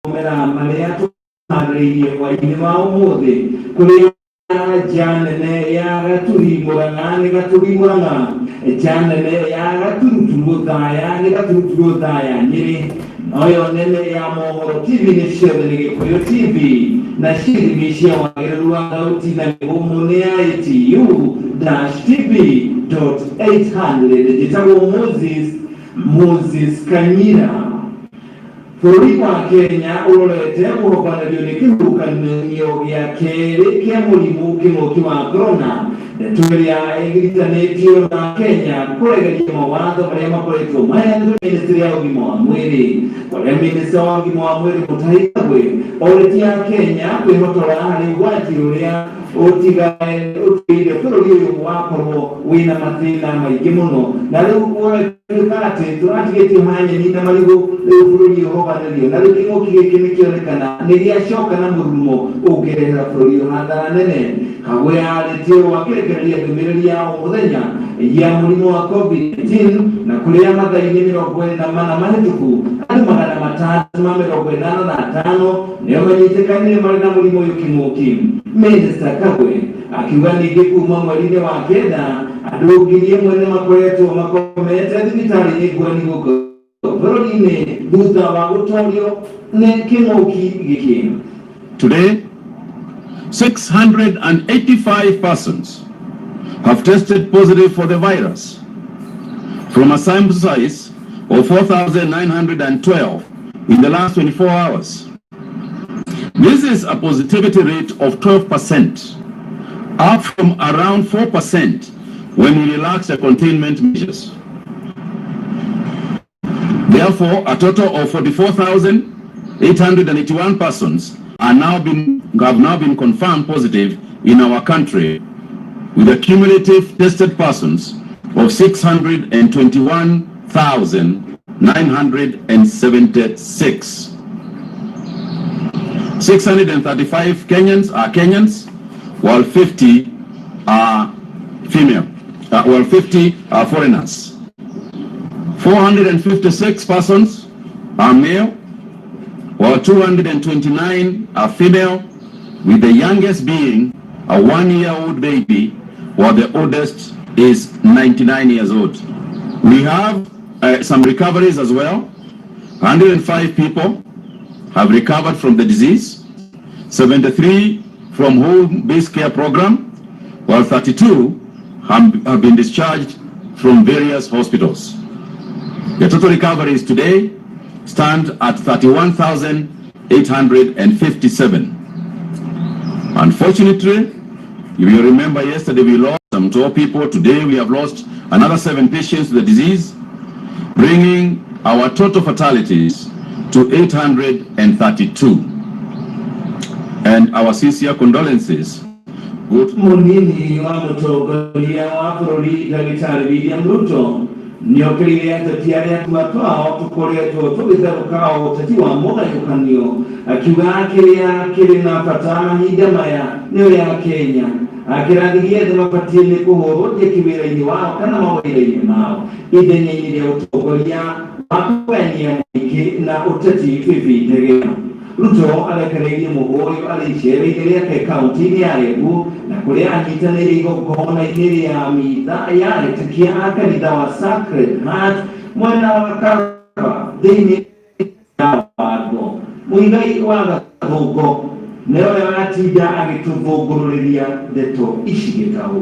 Mera marĩa tũharĩrĩirie hwaĩ-inĩ wa ũmũthĩ kũrĩa nja nene ya Gaturi Mũrang'a nĩ Gaturi Mũrang'a, nja nene ya Gaturuturu Thaya nĩ Gaturuturu Thaya, Nyĩrĩ noyo nene ya mohoro TV nĩ ciothe nĩ Gĩkũyũ TV, na cithimi cia wagĩrĩru wa thauti na mĩhũmũ nĩ ya ITU dash TV dot 800. Njĩtagwo Moses Moses Kanyira. Bũrũri wa Kenya ũrorete kũhobanĩrio nĩ kĩhuhũkanio gĩa kerĩ kĩa mũrimũ kĩng'ũki wa corona, ndeto ĩrĩa ĩgiritanĩtio na Kenya kũregeria mawatho marĩa makoretwo maheanĩtwo nĩ ministry ya ũgima wa mwĩrĩ, kũrĩa minista wa ũgima wa mwĩrĩ Mutahi Kagwe orĩtie Akenya kwĩhotora harĩ ũgwati ũrĩa ũtigĩire bũrũri ũyũ wakorwo wĩna mathĩna maingĩ mũno. Na rĩu ũratuĩka atĩ tũratigĩtio ha nyeni na marigũ, rĩu bũrũri ũhobanĩrio na rĩu kĩng'ũki gĩkĩ nĩkĩonekana nĩ gĩacoka na mũrurumo ũngĩrehera bũrũri ũyũ hathara nene. Kagwe arĩtie ũũ akĩrekereria ndũmĩrĩri ya o mũthenya ya mũrimũ wa COVID-19, na kũrĩa mathaa-inĩ 24 mahĩtũku andũ 685 nĩo manyitĩkanire marĩ na mũrimũ ũyũ kĩng'ũki. Minista Kagwe akiuga ningĩ kuma mweri-inĩ wa kenda andũ 1,000 nĩ makoretwo makomete thibitarĩ-inĩ ngũrani gũkũ bũrũri-inĩ thutha wa gũtorio nĩ kĩng'ũki gĩkĩ. Today, 685 persons have tested positive for the virus from a sample size of 4,912 in the last 24 hours. This is a positivity rate of 12%, up from around 4% when we relaxed the containment measures. Therefore, a total of 44,881 persons have now been confirmed positive in our country, with a cumulative tested persons of 621,976. 635 Kenyans are Kenyans, while 50 are female, while 50 are foreigners. 456 persons are male, while 229 are female, with the youngest being a 1-year-old baby, while the oldest is 99 years old. We have some recoveries as well. 105 people have recovered from the disease, 73 from home-based care program, while 32 have been discharged from various hospitals. The total recoveries today stand at 31,857. Unfortunately, you will remember yesterday we lost some 12 people. Today we have lost another 7 patients to the disease, bringing our total fatalities to 832. And our sincere condolences go to Munini wa mũtongoria wa bũrũri Ndagĩtarĩ William Ruto nĩokĩrĩire ateti arĩa tua twao tũkoretwo tũgĩtherũka o ũteti wa mũgayũkanio, akiuga kĩrĩa kĩrĩ na bata mahinda maya nĩ ũrĩa Kenya kĩrathi gĩothe mabatiĩ nĩ kũhũrwo njeki wĩra-inĩ wao kana mawĩra-inĩ mao ithenya-inĩ rĩa ũtongoria wa kũgayania mũingĩ na ũteti bibi ndegea. Ruto arekereirie mũhũyũ arĩ icera-inĩ rĩake kaunti-inĩ ya Embu, na kũrĩa anyitanĩire igongona-inĩ rĩa mitha ya etĩkia a kanitha wa Sacred Heart mwena wa Karaba thĩinĩ ya watho. Mũigai wa Gathũngũ nĩwe watinda agĩtũthũngũrũrĩria ndeto ici gĩtaũ.